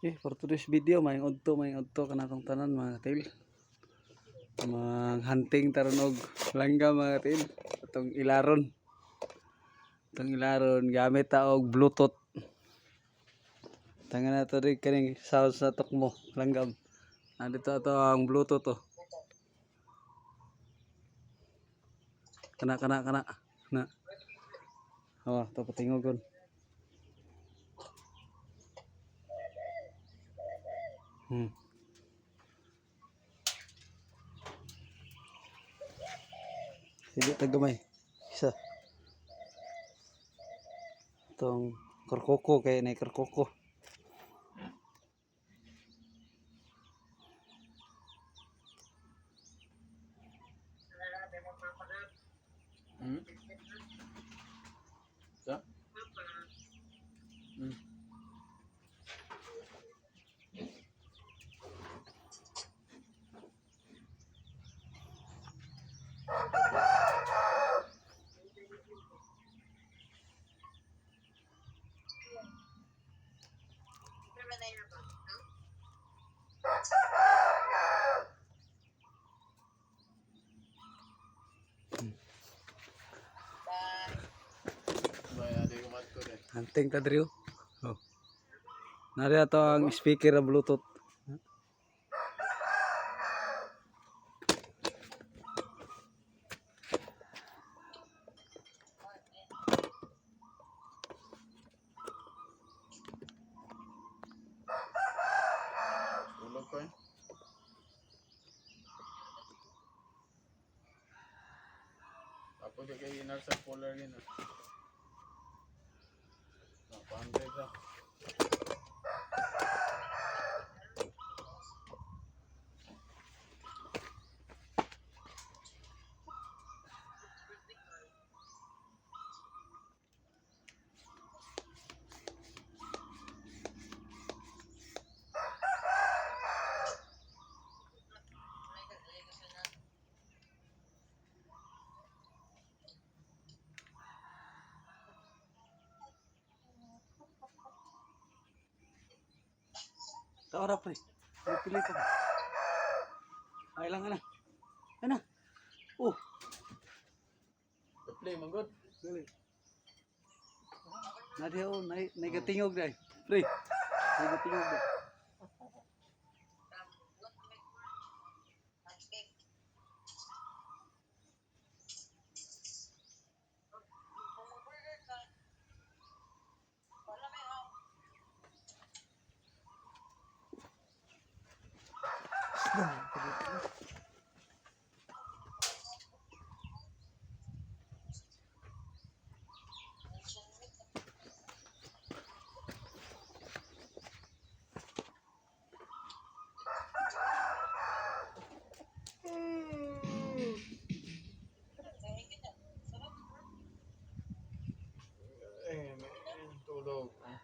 Okay, for today's video, maayong udto, maayong udto kanatong tanan, mga katil. Mang-hunting ta ron og langgam, mga katil. Atong ilaron. Atong ilaron gamit ta og Bluetooth. Tanga na to rin kaning sound sa tukmo langgam. Nandito ato ang Bluetooth oh. Kana, kana, kana. Na. Oh, to patingogon. Sige, tagamay. Isa. Itong karkoko kay na karkoko. Sa? Bay, adi ko matto eh. Hunting ta diri oh. Oh. Nari ato ang speaker na Bluetooth. Tulog ko eh. Tapos di kay inar sa polar yun ah. Napa-hundred ah. Taora, pre. May pili ka ba? Ay lang ana. Ana. Oh, Play man good. dali. Nadi oh, nay nay gatingog dai. Pre. Nay gatingog dai. Eh, may tulog. Ah.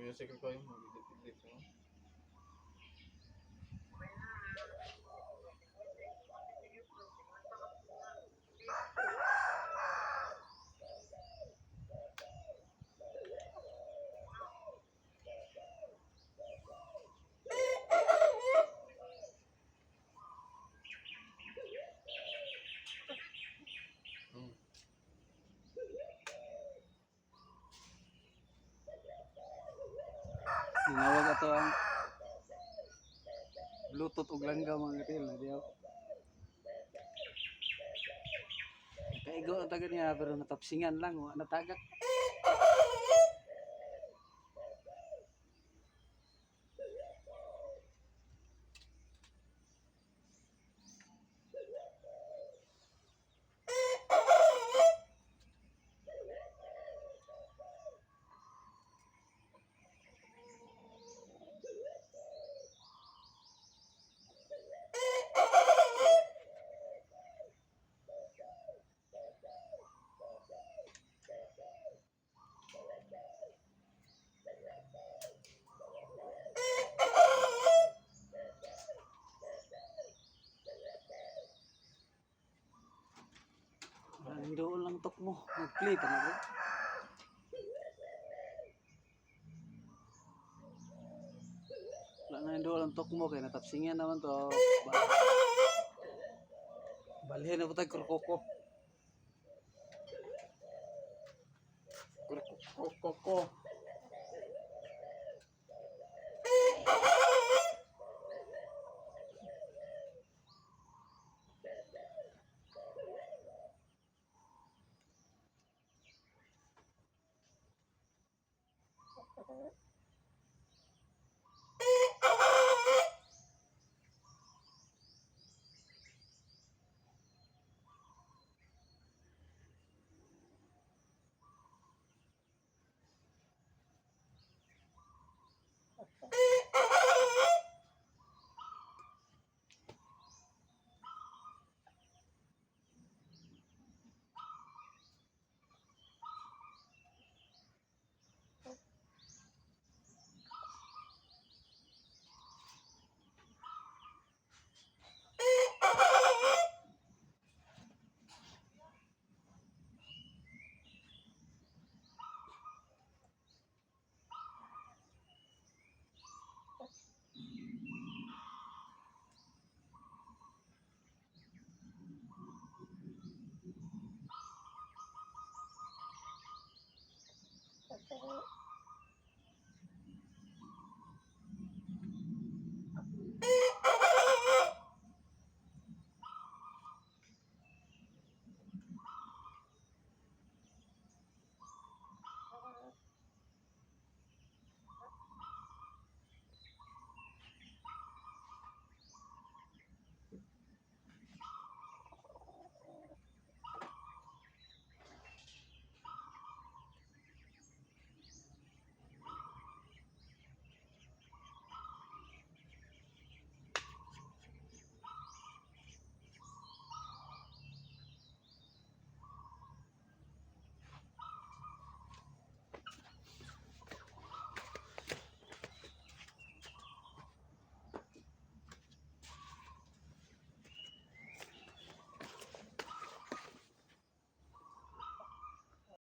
Music ko yun, mag-edit-edit ko. Tinawag ato ang Bluetooth ug langga, mga katil. Nadi oh. Kaigo ang taga niya pero natapsingan lang, wa natagak. Play pa nga bro. Wala na yung ang tok mo kay natapsingan naman to. Balhin na po tayo krokoko. Koko.